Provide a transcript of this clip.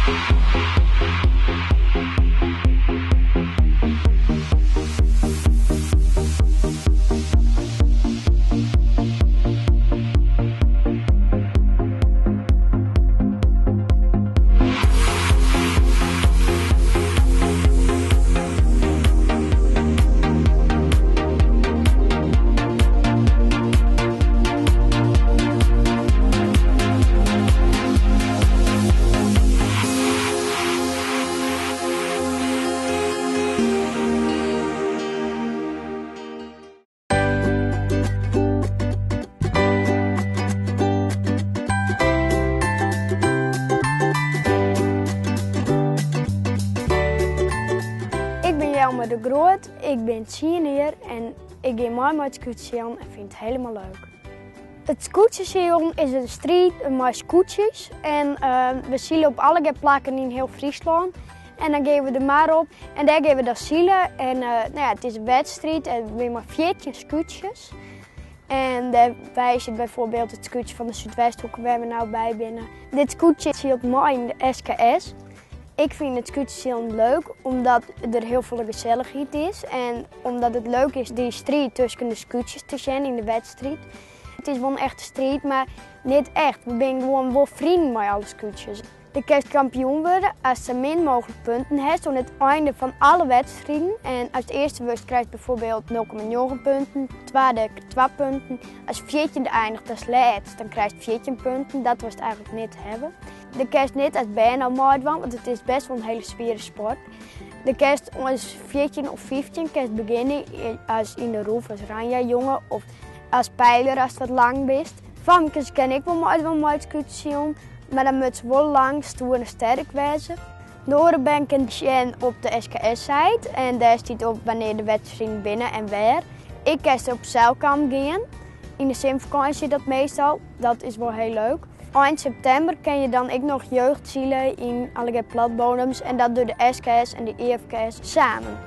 Ik bin Jelmer de Groot, ik bin tsien jier en ik gean mei mei it skûtsjesilen en fyn it hielendal leuk. It skûtsjesilen is in striid mei skûtsjes en we sile op allegear plakken yn hiel Fryslân. En dan gean we de mar op en dêr gean we dan sile en no ja, it is in wedstriid en we binne mei 14 skûtsjes. En dêrby sit byfoarbyld it skûtsje fan de Súdwesthoeke wêr't we no by binne. Dit skûtsje sylt mei yn de SKS. Ik fyn it skûtsjesilen leuk omdat der hiel folle gesellichheid is en omdat it leuk is dy striid tusken de skûtsjes te sjen yn de wedstriid. It is wol in echte striid, mar net echt. We binne gewoan wol friennen mei alle skûtsjes. Do kinst kampioen wurde ast sa min mooglik punten hast oan it einde fan alle wedstriden. En ast earste wurdst krijst byfoarbyld 0,9 punten, twadde twa punten. Ast fjirtjinde einigest as lêst, dan krijst 14 punten. Dat wolst eigentlik net hawwe. Do kinst net as bern al meidwaan, want it is best wol in hiele swiere sport. Do kinst as 14 of 15 kinst begjinne as yn de roef as ranja-jonge of as peiler ast wat lang bist. Famkes kinne ek wol meidwaan mei it skûtsjesilen, mar dan moat se wol lang, stoer en sterk wêze. De oare bern kinne sjen op de SKS-site en dêr stiet op wannear de wedstriden binne en wêr. Ek kinst op sylkamp gean, yn de simmerfakânsje dat meastal, dat is wol hiel leuk. Ein septimber kin je dan ek noch jeugdsile yn allegear platbodems en dat dogge de SKS en de IFKS samen.